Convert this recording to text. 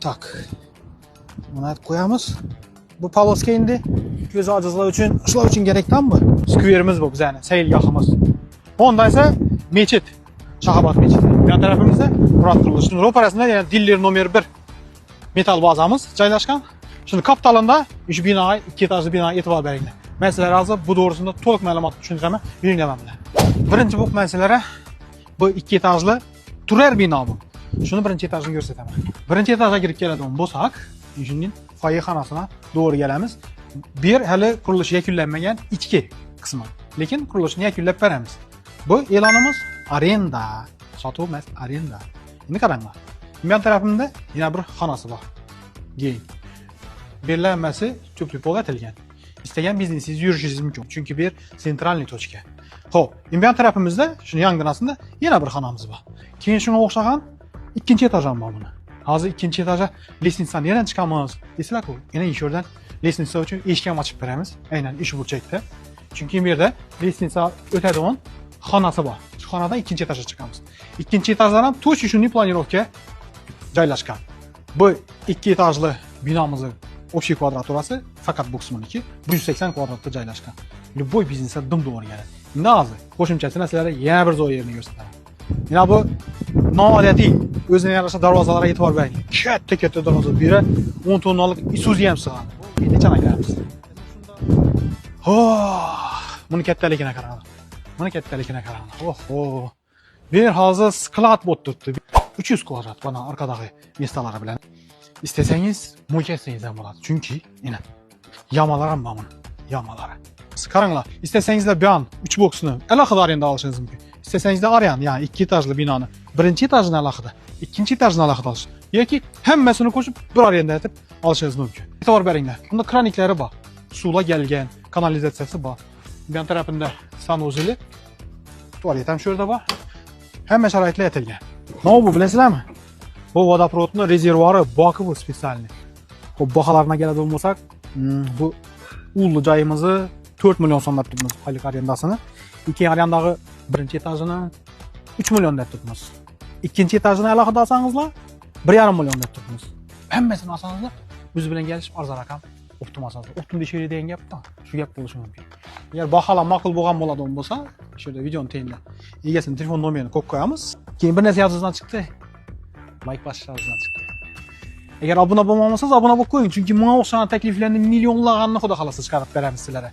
Так. Buni aytib qo'yamiz. Bu полоска endi ko'zi ojizlar uchun, shular uchun kerakdan bu. Skverimiz bu bizani, saylgohimiz. Onda esa mechit. Shahabad mechiti. Bu tarafimizda Murod qurilish. Ro'parasida yana дилер nomer 1 metall bazamiz joylashgan. Shuni kaptalında shu binoga, ikki etajli binoga e'tibor beringlar. Men sizlarga hozir bu to'g'risida to'liq ma'lumot tushuntiraman. Yuringlar men bilan. Birinchi bo'lib men sizlarga bu ikki etajli turar bino bu. Shuni birinchi etajini ko'rsataman. Birinchi etajga kirib keladigan bo'lsak, shuning foye xonasina to'g'ri kelamiz. Bu yer hali qurilishi yakunlanmagan ichki qismi. Lekin qurilishini yakunlab beramiz. Bu e'lonimiz arenda, sotuv emas, arenda. Endi qaranglar. Bu yon tarafimda yana bir xonasi bor. Keng. Bu yerlar hammasi тёплый пол etilgan. Istagan biznesingizni yurishingiz mumkin, chunki bu yer центральный точка. Xo'p, endi bu yon tarafimizda, shuni yonginasida yana bir xonamiz bor. Keyin shunga o'xshagan ikkinchi etaj ham bor buni. Hozir ikkinchi etajga лестница ni yana chiqamiz desizlar-ku, yana shu yerdan лестница uchun eshik ham ochib beramiz, aynan ish burchakda. Chunki bu yerda лестница o'tadigan xonasi bor. Shu xonadan ikkinchi etajga chiqamiz. Ikkinchi etajdan ham точно shunday планировка joylashgan. Bu ikki etajli binomizni общий kvadraturasi faqat bu qisminiki 180 kvadratda joylashgan. Любой biznesga dim to'g'ri keladi. Endi hozir qo'shimchasini sizlarga yana bir zo'r yerini ko'rsataman. Yana bu noodatiy o'zine yarasha darvozalarga e'tibor bering. Katta katta darvoza. Bu yerga 10 tonnalik Isuzu ham sig'adi. Endi chanaklamiz. Oh, buni kattaligini qarang. Buni kattaligini qarang. Oho. Bu yer hozir склад bo'lib turibdi. 300 kvadrat mana orqadagi места lari bilan. Istasangiz мойка etsangiz ham bo'ladi. Chunki yana яма lar ham bor buni. Яма lari. Qaranglar, istasangizlar bu yon 3 boksni alohida arenda olishingiz mumkin. Istasangizlar arenda, ya'ni ikki etajli binoni birinchi etajini alohida, ikkinchi etajini alohida olish yoki hammasini qo'shib bir arenda etib olishingiz mumkin. E'tibor beringlar. Bunda краник lari bor. Suvlar kelgan, kanalizatsiyasi bor. Bu yon tarafida санузел i, tualet ham shu yerda bor. Hamma sharoitlar etilgan. Nima bu, bilasizlarmi? Bu водопровод ni rezervuari, боки bu специальный. Xo'p, baholarına keladigan bo'lsak, bu ulli joyimizni 4 million so'm deb turibmiz oylik arendasini. Keyin arendagi birinchi etajini 3 million deb turibmiz. Ikkinchi etajini alohida olsangizlar 1,5 million deb turibmiz. Hammasini olsangizlar o'zi bilan kelishib arzon ham оптом olsangizlar. Оптом дешевле degan gap bor. Shu gap bo'lishi mumkin. Agar baholar ma'qul bo'lgan bo'ladigan bo'lsa, shu yerda videoni tagida egasini telefon nomerini qo'yib qo'yamiz. Keyin bir narsa yozingizdan chiqdi. Like bosishlaringizdan chiqdi. Agar obuna bo'lmagan bo'lsangiz, obuna bo'lib qo'ying, chunki bunga o'xshagan takliflarni millionlaganini xudo xolasa chiqarib beramiz sizlarga.